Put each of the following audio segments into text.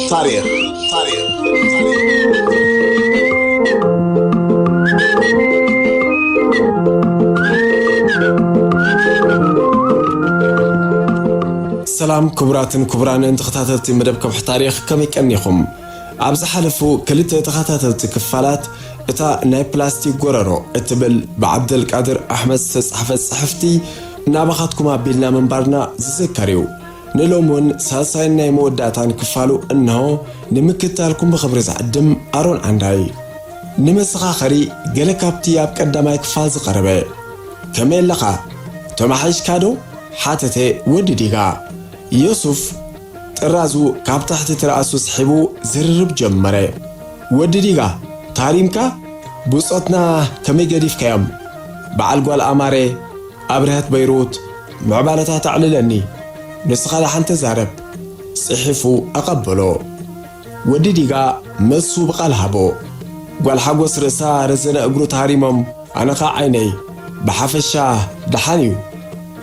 ታሪኽ፣ ታሪኽ፣ ታሪኽ። ሰላም ክቡራትን ክቡራንን ተኸታተልቲ መደብ ከውሒ ታሪኽ፣ ከመይ ቀኒኹም? ኣብ ዝሓለፉ ክልተ ተኸታተልቲ ክፋላት እታ ናይ ፕላስቲክ ጎረሮ እትብል ብዓብደልቃድር ኣሕመድ ዝተጻሕፈት ጽሕፍቲ ናባኻትኩም ኣቢልና ምንባርና ዝዝከር እዩ። ንሎሚ እውን ሳልሳይን ናይ መወዳእታን ክፋሉ እንሆ ንምክትታልኩም ብኽብሪ ዝዕድም ኣሮን ዓንዳይ። ንመሰኻኸሪ ገለ ካብቲ ኣብ ቀዳማይ ክፋል ዝቐረበ፣ "ከመይ ኣለኻ? ተማሓይሽካ ዶ?" ሓተተ ወዲ ዲጋ። ዮሱፍ ጥራዙ ካብ ታሕቲ ትርኣሱ ስሒቡ ዝርርብ ጀመረ። "ወዲ ዲጋ፣ ታሪምካ? ብጾትና ከመይ ገዲፍካዮም? በዓል ጓል ኣማረ፣ ኣብርሀት በይሩት፣ ምዕባለታት ኣዕልለኒ። ንስኻ ደሓን ተዛረብ።" ጽሒፉ ኣቐበሎ። ወዲ ዲጋ መልሱ ብቓል ሃቦ። ጓል ሓጎስ ርእሳ ረዘነ እግሩ ተሃሪሞም፣ ኣነ ኸኣ ዓይነይ። ብሓፈሻ ደሓን እዩ።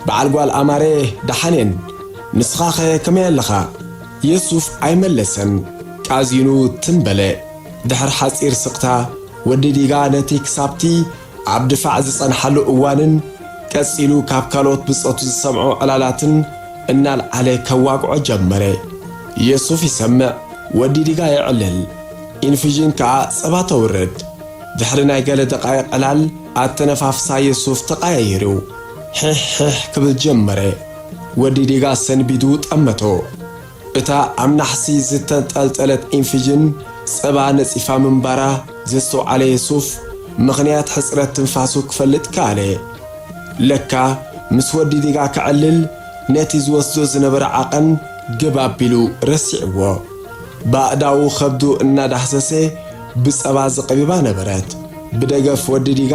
በዓል ጓል ኣማረ ደሓን እየን። ንስኻኸ ከመይ ኣለኻ? የሱፍ ኣይመለሰን። ቃዚኑ ትም በለ። ድሕሪ ሓጺር ስቕታ፣ ወዲ ዲጋ ነቲ ክሳብቲ ኣብ ድፋዕ ዝጸንሓሉ እዋንን ቀጺሉ ካብ ካልኦት ብጾቱ ዝሰምዖ ዕላላትን እናልዓለ ከዋግዖ ጀመረ። የሱፍ ይሰምዕ፣ ወዲ ዲጋ የዕልል። ኢንፊዥን ከኣ ጸባ ተውርድ። ድሕሪ ናይ ገለ ደቓይቕ ዕላል፣ ኣተነፋፍሳ የሱፍ ተቐያይሩ፣ ሒሕ ሒሕ ክብል ጀመረ። ወዲ ዲጋ ሰንቢዱ ጠመቶ። እታ ኣብ ናሕሲ ዝተንጠልጠለት ኢንፊዥን ጸባ ነጺፋ ምንባራ ዘስተውዓለ የሱፍ፣ ምኽንያት ሕጽረት ትንፋሱ ክፈልጥ ከኣለ። ለካ ምስ ወዲ ዲጋ ክዕልል ነቲ ዝወስዶ ዝነበረ ዓቐን ግብ ኣቢሉ ረሲዕዎ። ብኣእዳዉ ከብዱ እናዳህሰሰ ብጸባ ዝቐቢባ ነበረት። ብደገፍ ወዲ ዲጋ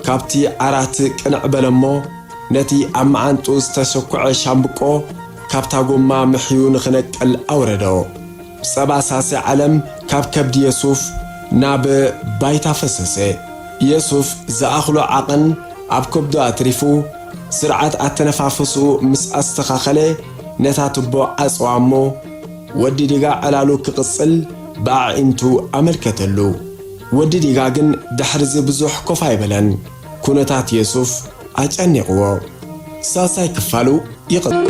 ካብቲ ዓራት ቅንዕ በለ'ሞ ነቲ ኣብ መዓንጥኡ ዝተሸኩዐ ሻምብቆ ካብታ ጎማ ምሕዩ ንኽነቅል ኣውረዶ። ብጸባ ሳስያ ዓለም ካብ ከብዲ የሱፍ ናብ ባይታ ፈሰሰ። የሱፍ ዝኣኽሎ ዓቐን ኣብ ከብዱ ኣትሪፉ፣ ስርዓት ኣተነፋፍስኡ ምስ ኣስተኻኸለ፣ ነታ ቱቦ ዓጸዋ እሞ፣ ወዲ ዲጋ ዕላሉ ክቕጽል ብኣዒንቱ ኣመልከተሉ። ወዲ ዲጋ ግን ድሕሪዚ ብዙሕ ኮፍ ኣይበለን። ኩነታት የሱፍ ኣጨኒቕዎ። ሳልሳይ ክፋሉ ይቕጽል።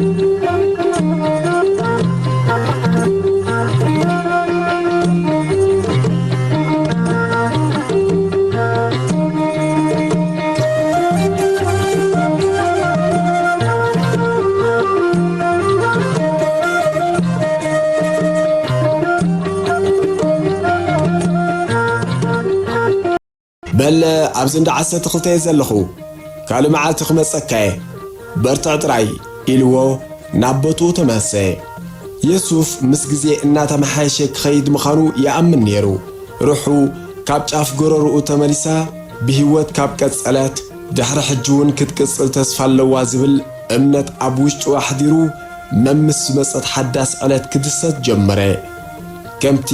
በል፣ ኣብዚ እንዳ ዓሰርተ ክልተ እየ ዘለኹ። ካልእ መዓልቲ ክመጸካ እየ። በርትዕ ጥራይ፣ ኢልዎ ናብ ቦትኡ ተመልሰ። የሱፍ ምስ ግዜ እናተመሓየሸ ክኸይድ ምዃኑ ይኣምን ነይሩ። ሩሑ ካብ ጫፍ ጎረርኡ ተመሊሳ፣ ብህይወት ካብ ቀጸለት፣ ድሕሪ ሕጂ እውን ክትቅጽል ተስፋ ኣለዋ ዝብል እምነት ኣብ ውሽጡ ኣሕዲሩ፣ መምስ ዝመጸት ሓዳስ ዕለት ክድሰት ጀመረ። ከምቲ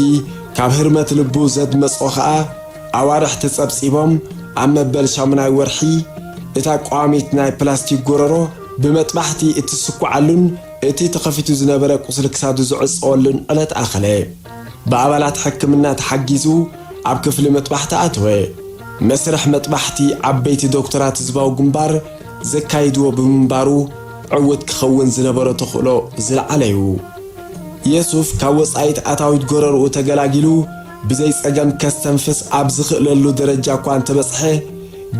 ካብ ህርመት ልቡ ዘድመጾ ኸኣ፣ ኣዋርሕ ተጸብጺቦም፣ ኣብ መበል ሻሙናይ ወርሒ፣ እታ ቀዋሚት ናይ ፕላስቲክ ጎረሮ ብመጥባሕቲ እትስኩዓሉን እቲ ተኸፊቱ ዝነበረ ቁስሊ ክሳዱ ዝዕጸወሉን ዕለት ኣኸለ። ብኣባላት ሕክምና ተሓጊዙ ኣብ ክፍሊ መጥባሕቲ ኣተወ። መስርሕ መጥባሕቲ ዓበይቲ ዶክተራት ህዝባዊ ግንባር ዘካይድዎ ብምንባሩ፣ ዕዉት ክኸውን ዝነበሮ ተኽእሎ ዝለዓለ እዩ። የሱፍ ካብ ወጻኢት ኣታዊት ጎረርኡ ተገላጊሉ፣ ብዘይ ጸገም ከስተንፍስ ኣብ ዝኽእለሉ ደረጃ እኳ እንተበጽሐ፣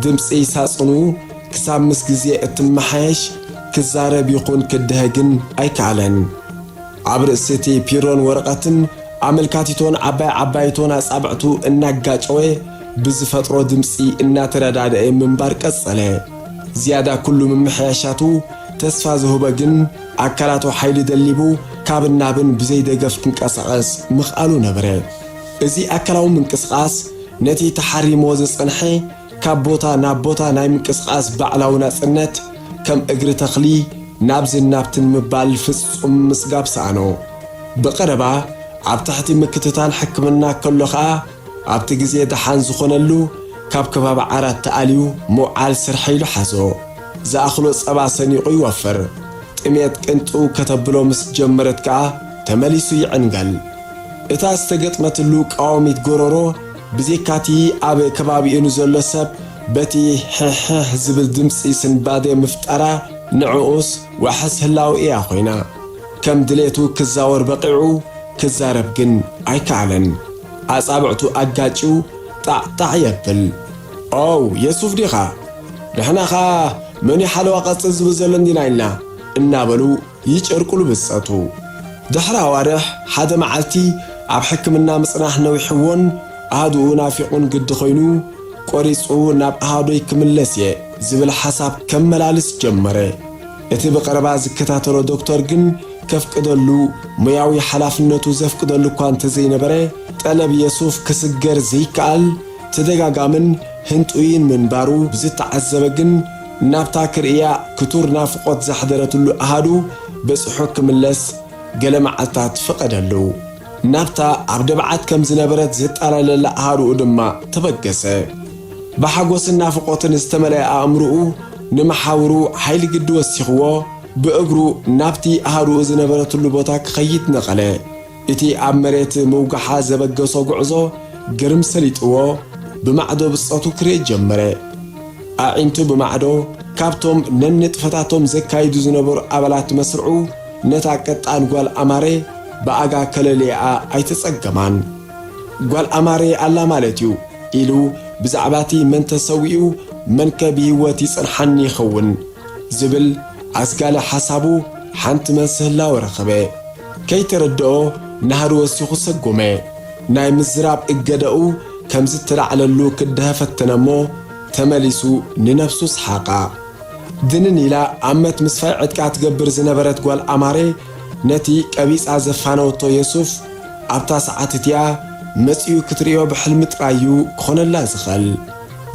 ድምጺ ሳጽኑ ክሳብ ምስ ግዜ እትመሓየሽ፣ ክዛረብ ይኹን ክድሀ ግን ኣይከኣለን። ኣብ ርእሲ እቲ ፒሮን ወረቐትን ኣመልካቲቶን ዓባይ ዓባይቶን ኣጻብዕቱ እናጋጨወ ብዝፈጥሮ ድምጺ እናተረዳድአ ምንባር ቀጸለ። ዝያዳ ኩሉ ምምሕያሻቱ ተስፋ ዝህቦ ግን ኣካላቱ ሓይሊ ደሊቡ ካብን ናብን ብዘይ ደገፍ ክንቀሳቐስ ምኽኣሉ ነበረ። እዚ ኣካላዊ ምንቅስቓስ ነቲ ተሓሪምዎ ዝጸንሐ ካብ ቦታ ናብ ቦታ ናይ ምንቅስቓስ ባዕላዊ ናጽነት፣ ከም እግሪ ተኽሊ ናብዝን ናብትን ምባል ፍጹም ምስጋብ ሰኣኖ። ብቐረባ ኣብ ትሕቲ ምክትታል ሕክምና ከሎ ኸኣ፣ ኣብቲ ግዜ ደሓን ዝኾነሉ ካብ ከባቢ ዓራት ተኣልዩ ምውዓል ስርሐ ኢሉ ሓዞ። ዝኣኽሎ ጸባ ሰኒቑ ይወፍር። ጥሜት ቅንጥው ከተብሎ ምስ ጀመረት ከኣ ተመሊሱ ይዕንገል። እታ ዝተገጥመትሉ ቀዋሚት ጎረሮ፣ ብዘይካቲ ኣብ ከባቢኡ ንዘሎ ሰብ በቲ ሕሕሕ ዝብል ድምጺ ስንባደ ምፍጣራ፣ ንዕኡስ ዋሕስ ህላወ እያ ኮይና። ከም ድሌቱ ክዛወር በቒዑ፣ ክዛረብ ግን ኣይከኣለን። ኣጻብዕቱ ኣጋጭዩ ጣዕጣዕ የብል። "ኦው፣ የሱፍ ዲኻ? ንሕና ኸኣ መን እዩ ሓለዋ ቀጽል ዝብል ዘሎ እንዲና ኢልና?" እናበሉ ይጨርቁሉ ብጸቱ። ድሕሪ ኣዋርሕ ሓደ መዓልቲ ኣብ ሕክምና ምጽናሕ ነዊሕዎን ኣሃዱኡ ናፊቑን ግዲ ኮይኑ፣ ቆሪጹ ናብ ኣሃዶይ ክምለስ እየ ዝብል ሓሳብ ከመላልስ ጀመረ። እቲ ብቐረባ ዝከታተሎ ዶክተር ግን ከፍቅደሉ፣ ሞያዊ ሓላፍነቱ ዘፍቅደሉ እኳ እንተዘይነበረ፣ ጠለብ የሱፍ ክስገር ዘይከኣል ተደጋጋምን ህንጡይን ምንባሩ ዝተዓዘበ ግን፣ ናብታ ክርእያ ክቱር ናፍቖት ዘሕደረትሉ ኣሃዱ በጺሑ ክምለስ ገለ መዓልታት ፈቐደሉ። ናብታ ኣብ ደብዓት ከም ዝነበረት ዘጠላለለ ኣሃዱኡ ድማ ተበገሰ። ብሓጎስን ናፍቖትን ዝተመልአ ኣእምሮኡ ንመሓውሩ ሓይሊ ግዲ ወሲኽዎ፣ ብእግሩ ናብቲ ኣሃዱኡ ዝነበረትሉ ቦታ ክኸይድ ነቐለ። እቲ ኣብ መሬት ምውጋሓ ዘበገሶ ጉዕዞ ግርም ሰሊጥዎ፣ ብማዕዶ ብጾቱ ክርኢ ጀመረ። ኣዒንቱ ብማዕዶ ካብቶም ነንጥፈታቶም ዘካይዱ ዝነበሩ ኣባላት መስርዑ፣ ነታ ቀጣን ጓል ኣማረ ብኣጋ ከለልያኣ ኣይተጸገማን። "ጓል ኣማረ ኣላ ማለት እዩ" ኢሉ፣ ብዛዕባቲ መን ተሰዊኡ፣ መንከ ብህይወት ይጸንሓኒ ይኸውን ዝብል ኣስጋሊ ሓሳቡ ሓንቲ መልሲ ህላወ ረኸበ። ከይተረድኦ ናህሪ ወሲኹ ሰጎመ። ናይ ምዝራብ እገደኡ ከም ዝተላዕለሉ ክደሀ ፈተነ እሞ፣ ተመሊሱ ንነብሱ ሰሓቓ። ድንን ኢላ ኣመት ምስፋይ ዕጥቃ ትገብር ዝነበረት ጓል ኣማረ፣ ነቲ ቀቢጻ ዘፋነወቶ የሱፍ፣ ኣብታ ሰዓት እቲኣ መጺኡ ክትርእዮ ብሕልሚ ጥራይ እዩ ክኾነላ ዝኽእል።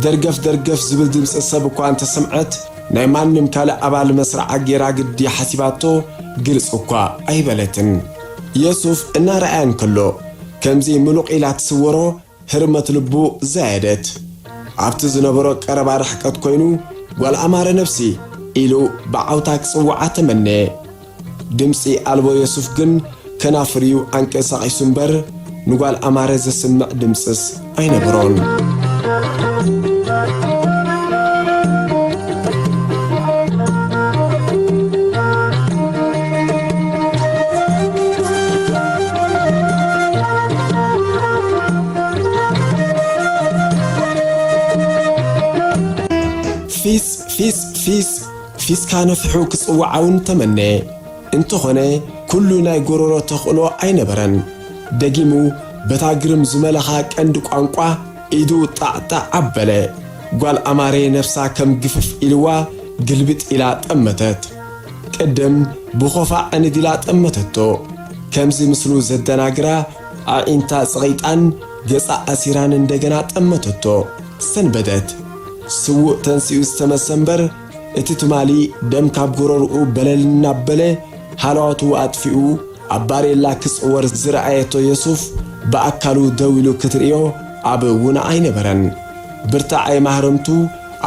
ደርገፍ ደርገፍ ዝብል ድምጺ ሰብ እኳ እንተሰምዐት፣ ናይ ማንም ካልእ ኣባል መስርዓ ጌራ ግዲ ሓሲባቶ ግልጽ እኳ ኣይበለትን። የሱፍ እናረኣያ እንከሎ፣ ከምዚ ምሉቕ ኢላ ትስወሮ ህርመት ልቡ ዘየደት። ኣብቲ ዝነበሮ ቀረባ ርሕቀት ኮይኑ፣ "ጓል ኣማረ ነብሲ" ኢሉ ብዓውታ ክጽውዓ ተመነየ። ድምጺ ኣልቦ የሱፍ ግን ከናፍርዩ ኣንቀሳቒሱ እምበር፣ ንጓል ኣማረ ዘስምዕ ድምጽስ ኣይነበሮን። ፊስ፣ ፊስ፣ ፊስ፣ ፊስካ ነፊሑ ክጽውዓ እውን ተመነየ። እንተኾነ፣ ኩሉ ናይ ጎረሮ ተኽእሎ ኣይነበረን። ደጊሙ፣ በታ ግርም ዝመለኻ ቀንዲ ቋንቋ ኢዱ ጣዕጣዕ ኣበለ። ጓል ኣማረ ነፍሳ ከም ግፍፍ ኢልዋ ግልብጥ ኢላ ጠመተት። ቅድም ብኾፋ ዕንድ ኢላ ጠመተቶ። ከምዚ ምስሉ ዘደናግራ ኣዒንታ ጽቒጣን ገጻ ኣሲራን እንደገና ጠመተቶ። ሰንበደት። ስዉእ ተንሲኡ ዝተመሰ እምበር፣ እቲ ትማሊ ደም ካብ ጎረርኡ በለል እናበለ ሃለዋቱ ኣጥፊኡ ኣብ ባሬላ ክጽወር ዝረኣየቶ የሱፍ ብኣካሉ ደው ኢሉ ክትርእዮ ኣብ ውና ኣይነበረን። ብርታዐ ማህረምቱ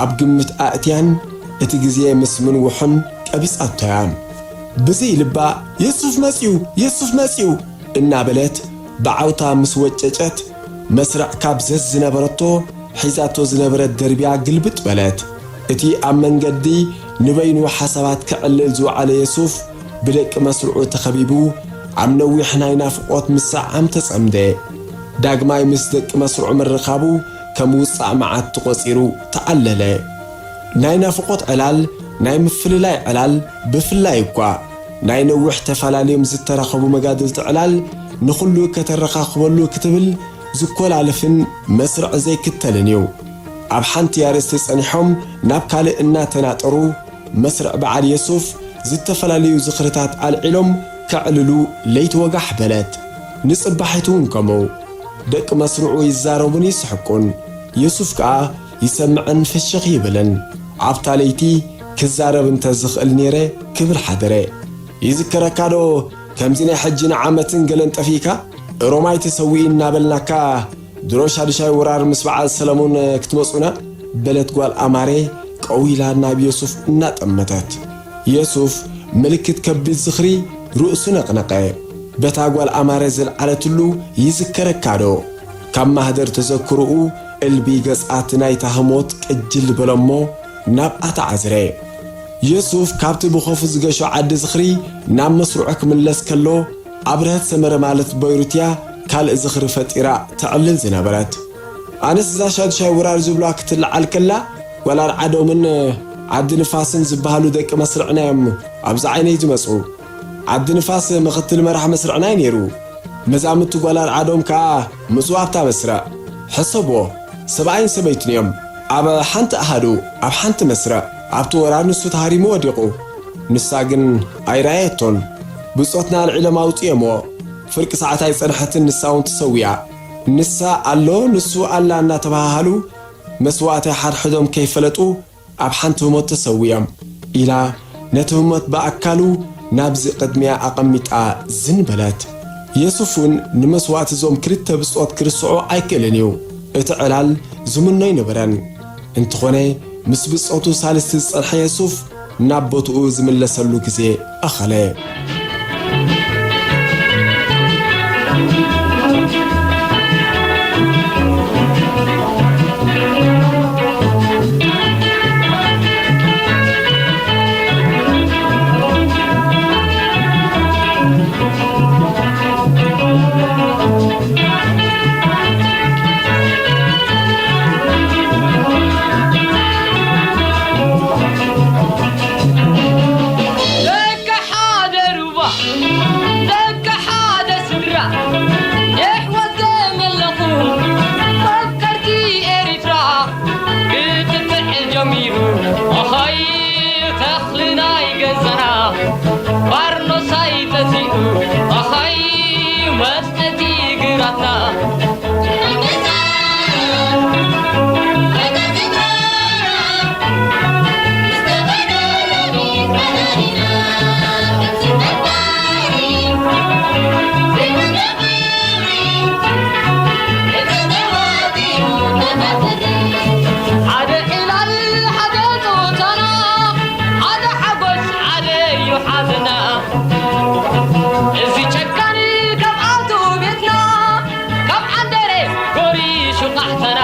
ኣብ ግምት ኣእትያን እቲ ግዜ ምስ ምንውሑን ቀቢጻቶያ። ብዘይ ልባ "የሱፍ መጺኡ! የሱፍ መጺኡ!" እናበለት ብዓውታ ምስ ወጨጨት፣ መስርዕ ካብ ዘዝ ዝነበረቶ ሒዛቶ ዝነበረት ደርብያ ግልብጥ በለት። እቲ ኣብ መንገዲ ንበይኑ ሓሳባት ከዕልል ዝወዓለ የሱፍ ብደቂ መስርዑ ተኸቢቡ ኣብ ነዊሕ ናይ ናፍቖት ምስዕዓም ተጸምደ። ዳግማይ ምስ ደቂ መስርዑ ምርኻቡ ከም ውጻእ መዓት ተቖጺሩ ተዓለለ። ናይ ናፍቖት ዕላል፣ ናይ ምፍልላይ ዕላል፣ ብፍላይ እኳ ናይ ነዊሕ ተፈላለዮም ዝተራኸቡ መጋድልቲ ዕላል ንኹሉ ከተረኻኽበሉ ክትብል ዝኮላልፍን መስርዕ ዘይክተልን እዩ። ኣብ ሓንቲ ኣርእስቲ ጸኒሖም ናብ ካልእ እናተናጠሩ መስርዕ በዓል የሱፍ ዝተፈላለዩ ዝኽርታት ኣልዒሎም ከዕልሉ ለይቲ ወጋሕ በለት። ንጽባሒቱ እውን ከምኡ። ደቂ መስርዑ ይዛረቡን ይስሕቁን። የሱፍ ከኣ ይሰምዕን ፍሽኽ ይብልን። ኣብታ ለይቲ ክዛረብ እንተ ዝኽእል ነይረ ክብል ሓደረ። ይዝከረካ ዶ ከምዚ ናይ ሕጂ ንዓመትን ገለን ጠፊእካ ሮማይ ተሰዊኡ እናበልናካ ድሮ ሻድሻይ ወራር ምስ በዓል ሰለሞን ክትመጹና? በለት ጓል ኣማረ ቀው ኢላ ናብ የሱፍ እናጠመተት። የሱፍ ምልክት ከቢድ ዝኽሪ ርእሱ ነቕነቐ። በታ ጓል ኣማረ ዘልዓለትሉ ይዝከረካ ዶ? ካብ ማህደር ተዘክሮኡ እልቢ ገጻት ናይታ ህሞት ቅጅል በሎ'ሞ ናብኣ ተዓዝረ። የሱፍ ካብቲ ብኸፉ ዝገሾ ዓዲ ዝኽሪ ናብ መስርዑ ክምለስ ከሎ፣ ኣብርሀት ሰመረ ማለት በይሩት እያ ካልእ ዝኽሪ ፈጢራ ተዕልል ዝነበረት። ኣነስ እዛ ሻዱሻይ ውራር ዝብሉዋ ክትለዓል ከላ፣ ጓል ኣርዓዶምን ዓዲ ንፋስን ዝበሃሉ ደቂ መስርዕና እዮም ኣብዚ ዓይነይ ዝመጹ። ዓዲ ንፋስ ምኽትል መራሕ መስርዕና እዩ ነይሩ። መዛምድቲ ጓል ኣርዓዶም ከኣ ምስኡ ኣብታ መስርዕ። ሕሰብዎ፣ ሰብኣይን ሰበይትን እዮም። ኣብ ሓንቲ ኣሃዱ፣ ኣብ ሓንቲ መስርዕ፣ ኣብቲ ወራር ንሱ ተሃሪሙ ወዲቑ። ንሳ ግን ኣይረኣየቶን። ብጾትና ኣልዒሎም ኣውጺኦምዎ። ፍርቂ ሰዓት ኣይጸንሐትን፣ ንሳ እውን ተሰዊኣ። ንሳ ኣሎ፣ ንሱ ኣላ እናተበሃሃሉ፣ መስዋእቲ ሓድሕዶም ከይፈለጡ፣ ኣብ ሓንቲ ህሞት ተሰዊኦም፣ ኢላ ነቲ ህሞት ብኣካሉ ናብዚ ቅድሚያ ኣቐሚጣ ዝን በለት። የሱፍ እውን ንመስዋእቲ እዞም ክልተ ብጾት ክርስዖ ኣይክእልን እዩ። እቲ ዕላል ዝምኖ ኣይነበረን። እንተኾነ፣ ምስ ብጾቱ ሳልስቲ ዝጸንሐ የሱፍ ናብ ቦትኡ ዝምለሰሉ ግዜ ኣኸለ። ደቂ ሓደ ሩባ፣ ደቂ ሓደ ስድራ፣ የሕዋት ከመለኹ፣ ፈቀርቲ ኤሪትራ፣ ክትምዕል ጀሚሩ፣ ኣኸይ ተኽሊ ናይ ገዛና፣ ባርኖሳይ ጠፊኡ፣ ኣኸይ መስጠቲ ግራትና። ሓደ ዕላል፣ ሓደ ጾታና፣ ሓደ ሓጎስ፣ ሓደ እዩ ሓዘና። እዚ ጨካን ካብ ኣቱ ቤትና፣ ካብ ዓንደሬ ጎሪሹ ቃሕታና።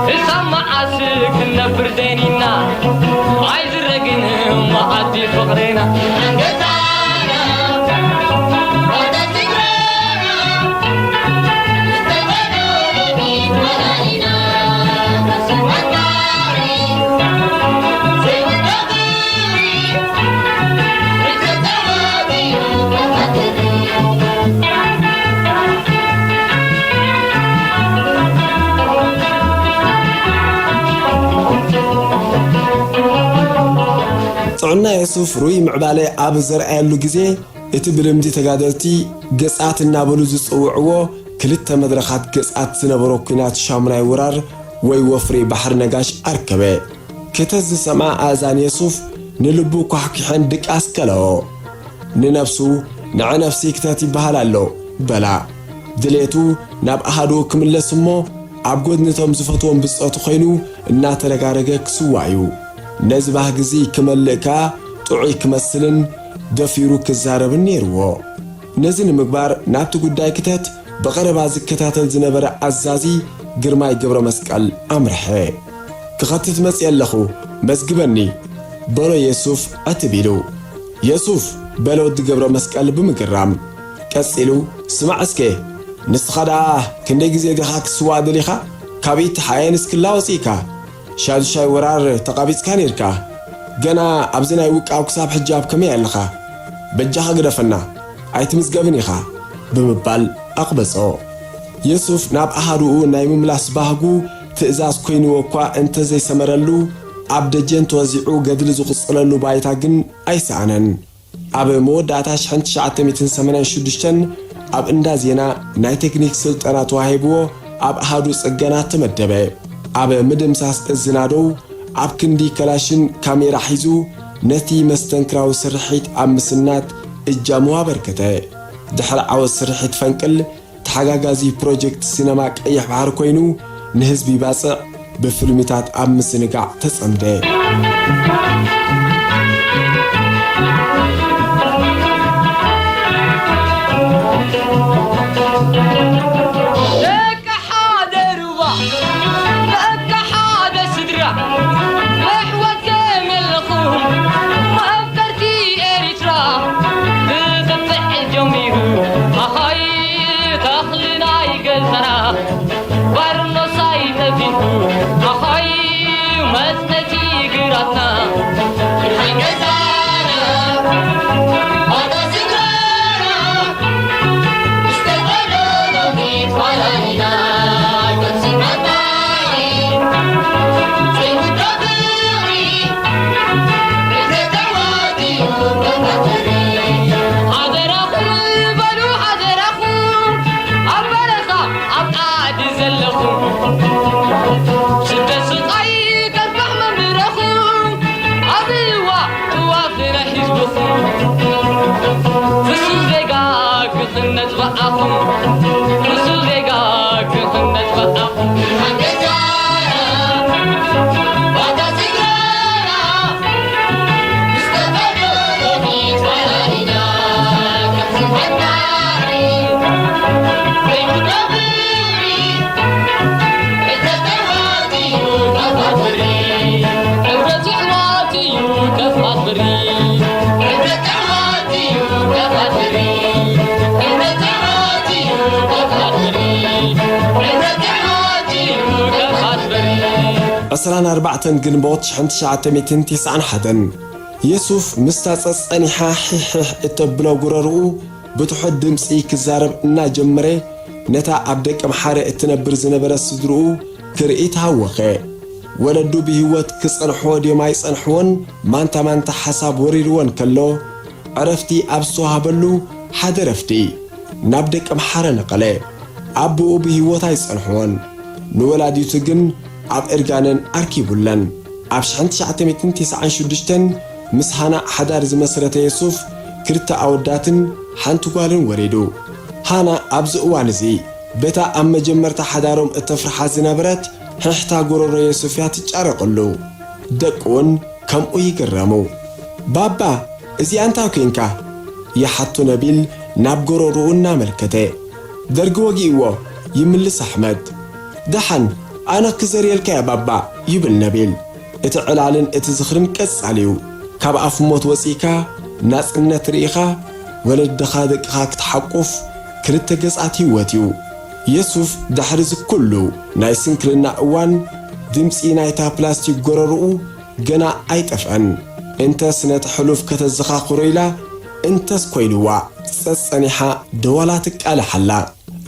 ክሳብ መዓስ ክንነብር ዘይኒና፣ ኣይዝረግን መኣዲ ፍቕርና። ጥዕና የሱፍ ሩይ ምዕባለ ኣብ ዘርኣየሉ ግዜ፣ እቲ ብልምዲ ተጋደልቲ ገጻት እናበሉ ዝጽውዕዎ ክልተ መድረኻት ገጻት ዝነበሮ ኲናት ሻሙናይ ውራር ወይ ወፍሪ ባሕሪ ነጋሽ ኣርከበ። ክተት ዝሰምዓ ኣእዛን የሱፍ ንልቡ ኳሕኲሐን ድቃስ ከለኦ። ንነብሱ፣ "ንዐ ነፍሲ ክተት ይበሃል ኣሎ" በላ። ድሌቱ ናብ ኣሃዱኡ ክምለስ እሞ፣ ኣብ ጎድኒ እቶም ዝፈትዎም ብጾቱ ኮይኑ እናተረጋረገ ክስዋእ እዩ። ነዚ ባህጊ እዚ ክመልእ ከኣ ጥዑይ ክመስልን ደፊሩ ክዛረብን ነይርዎ። ነዚ ንምግባር ናብቲ ጉዳይ ክተት ብቐረባ ዝከታተል ዝነበረ ኣዛዚ ግርማይ ገብረ መስቀል ኣምርሐ። "ክኸትት መጺአ ኣለኹ፣ መዝግበኒ" በሎ የሱፍ ዕትብ ኢሉ። "የሱፍ" በለ ወዲ ገብረ መስቀል ብምግራም። ቀጺሉ፣ "ስማዕ እስከ፣ ንስኻ ደኣ ክንደይ ግዜ ዲኻ ክትስዋእ ደሊኻ? ካብ ኢድ ተሓኤንስ ክላ ወጺእካ? ሻዱሻይ ወራር ተቓቢጽካ ኔርካ። ገና ኣብዚ ናይ ውቃብ ክሳብ ሕጂ ኣብ ከመይ ኣለኻ? በጃኻ ግደፈና፣ ኣይትምዝገብን ኢኻ" ብምባል ኣቕበጾ። የሱፍ ናብ ኣሃዱኡ ናይ ምምላስ ባህጉ ትእዛዝ ኮይንዎ እኳ እንተዘይሰመረሉ፣ ኣብ ደጀን ተወዚዑ ገድሊ ዝቕጽለሉ ባይታ ግን ኣይሰኣነን። ኣብ መወዳእታ ሽሕን ትሽዓተ ሚእትን ሰማንያን ሽዱሽተን ኣብ እንዳ ዜና ናይ ቴክኒክ ስልጠና ተዋሂብዎ ኣብ ኣሃዱ ጽገና ተመደበ። ኣብ ምድምሳስ እዝና ደው፣ ኣብ ክንዲ ከላሽን ካሜራ ሒዙ ነቲ መስተንክራዊ ስርሒት ኣብ ምስናድ እጃሙ ኣበርከተ። ድሕሪ ዓወት ስርሒት ፈንቅል፣ ተሓጋጋዚ ፕሮጀክት ሲነማ ቀይሕ ባሕሪ ኮይኑ፣ ንህዝቢ ባጽዕ ብፊልሚታት ኣብ ምስንጋዕ ተጸምደ። ኣሕዋት ከመይ ኣለኹም? መፍቀርቲ ኤሪትራ ክጥፍዕ ጀሚሩ። ኣሃይ ተኽሊ ናይ ገዛና ባርኖሳይ ተፊንኩ። ኣሃይ መጽነቲ ግራትና። ሓንገዛና ኣታ ስድራና ሓደራኹም በሉ ሓደራኹም፣ ኣብ በረኻ ኣብ ዓዲ ዘለኹም፣ ስደት ስቓይ ከንፋሕ መምህረኹም፣ ኣብዋ ጥዋፍ ናይ ህዝብኹም፣ ፍሱል ዜጋ ክኽነጽ በኣኹም፣ ፍሱል ዜጋ ክኽነጽ በኣኹም። ዕስራን ኣርባዕተን ግንቦት ሽሕን ትሽዓተ ሚእትን ተስዓን ሓደን፣ የሱፍ ምስታ ጸጸኒሓ ሒሕሕ እተብሎ ጉረርኡ ብትሑት ድምጺ ክዛረብ እናጀመረ፣ ነታ ኣብ ደቀምሓረ እትነብር ዝነበረት ስድርኡ ክርኢ ተሃወኸ። ወለዱ ብህይወት ክጸንሕዎ ድዮም ኣይጸንሕዎን ማንታ ማንታ ሓሳብ ወሪርወን ከሎ፣ ዕረፍቲ ኣብ ዝተዋህበሉ ሓደ ረፍዲ ናብ ደቀምሓረ ነቐለ። ኣቦኡ ብህይወት ኣይጸንሕዎን። ንወላዲቱ ግን ኣብ እርጋነን ኣርኪቡለን። ኣብ ሽሕን ትሽዓተ ሚእትን ተስዓን ሽዱሽተን ምስ ሃና ሓዳር ዝመስረተ የሱፍ ክልተ ኣወዳትን ሓንቲ ጓልን ወሊዱ። ሃና ኣብዚ እዋን እዚ በታ ኣብ መጀመርታ ሓዳሮም እተፍርሓ ዝነበረት ሕሕታ ጎረሮ የሱፍ እያ ትጫረቐሉ። ደቁ እውን ከምኡ ይግረሙ። "ባባ፣ እዚኣ እንታይ ኴንካ?" ይሓቱ ነቢል ናብ ጎረርኡ እናመልከተ። "ደርጊ ወጊእዎ" ይምልስ ኣሕመድ። "ደሓን፣ ኣነ ክዘርየልካ እየ ባባ" ይብል ነቢል። እቲ ዕላልን እቲ ዝኽርን ቀጻሊ እዩ። ካብ ኣፍ ሞት ወጺእካ ናጽነት ርኢኻ፣ ወለድኻ ደቅኻ ክትሓቁፍ ክልተ ገጻት ህይወት እዩ። የሱፍ ድሕሪ እዚ ኩሉ ናይ ስንክልና እዋን ድምጺ ናይታ ፕላስቲክ ጎረርኡ ገና ኣይጠፍአን። እንተስ ነቲ ሕሉፍ ከተዘኻኽሮ ኢላ፣ እንተስ ኮይኑዋ፣ ጸጸኒሓ ደዋላ ትቃልሕ ኣላ።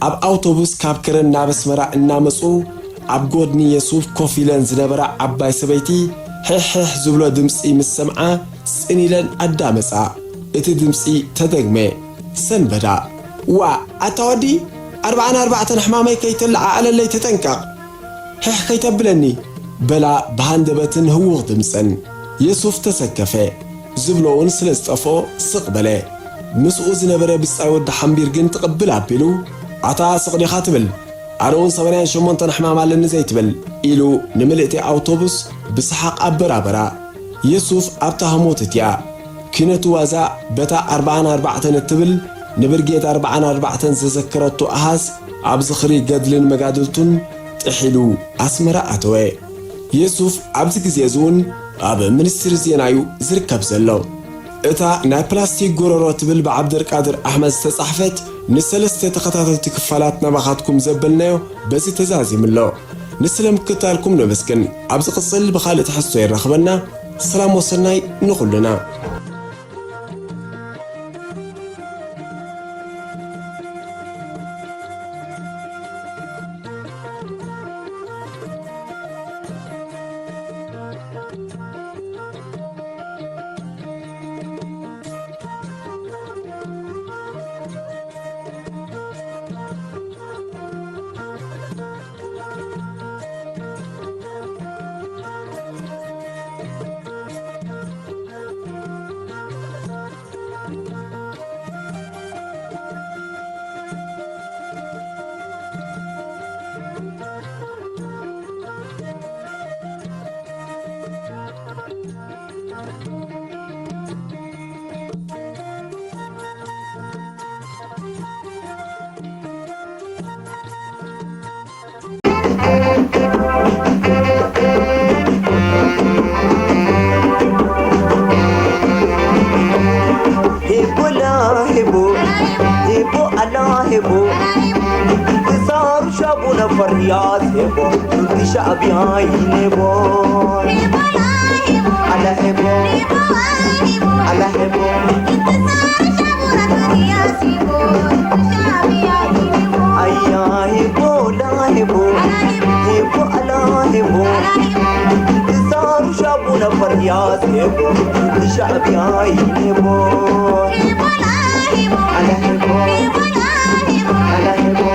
ኣብ ኣውቶቡስ ካብ ከረን ናብ ኣስመራ እናመጹ፣ ኣብ ጎድኒ የሱፍ ኮፍ ኢለን ዝነበራ ዓባይ ሰበይቲ፣ ሕሕሕ ዝብሎ ድምጺ ምስ ሰምዓ፣ ጽን ኢለን ኣዳመጻ። እቲ ድምጺ ተደግመ። ሰንበዳ። "ዋእ፣ ኣታ ወዲ፣ ኣርብዓን ኣርባዕተን ሕማመይ ከይተለዓዕለለይ ተጠንቀቕ!" ሕሕ ከይተብለኒ፣ በላ ብሃንደበትን ህዉኽ ድምጽን። የሱፍ ተሰከፈ። ዝብሎ እውን ስለ ዝጠፍኦ ስቕ በለ። ምስኡ ዝነበረ ብጻይ ወዲ ሓምቢር ግን ትቕብል ኣቢሉ፣ "ኣታ ስቕ ዲኻ ትብል? ኣነ እውን ሰማንያን ሸሞንተን ሕማም ኣለኒ ዘይትብል?" ኢሉ ንምልእቲ ኣውቶቡስ ብሰሓቕ ኣበራበራ። የሱፍ ኣብታ ህሞት እቲኣ ኪነቱ ዋዛ በታ ኣርብዓን ኣርባዕተን እትብል ንብርጌድ ኣርብዓን ኣርባዕተን ዘዘከረቶ ኣሃዝ ኣብ ዝኽሪ ገድልን መጋድልቱን ጥሒሉ ኣስመራ ኣተወ። የሱፍ ኣብዚ ግዜ እዚ እውን ኣብ ሚኒስትሪ ዜና እዩ ዝርከብ ዘሎ። እታ ናይ ፕላስቲክ ጎረሮ ትብል ብዓብደልቃድር ኣሕመድ ዝተጻሕፈት ንሰለስተ ተኸታተልቲ ክፋላት ናባኻትኩም ዘበልናዮ በዚ ተዛዚሙ ኣሎ። ንስለ ምክታልኩም ነመስግን። ኣብ ዝቕጽል ብኻልእ ትሕዝቶ የራኽበና። ሰላም ወሰናይ ንኹልና። ሻዕብያ ይኔቦ ኣላ ሄቦ ኣላ ሄቦ ኣያ ሄቦ ላ ሄቦ ሄቦ ኣላ ሄቦ ትዛሩ ሻቡ ነፈር ያስ ሄቦ ሻዕብያ ይኔቦ ኣላ ሄቦ ኣላ ሄቦ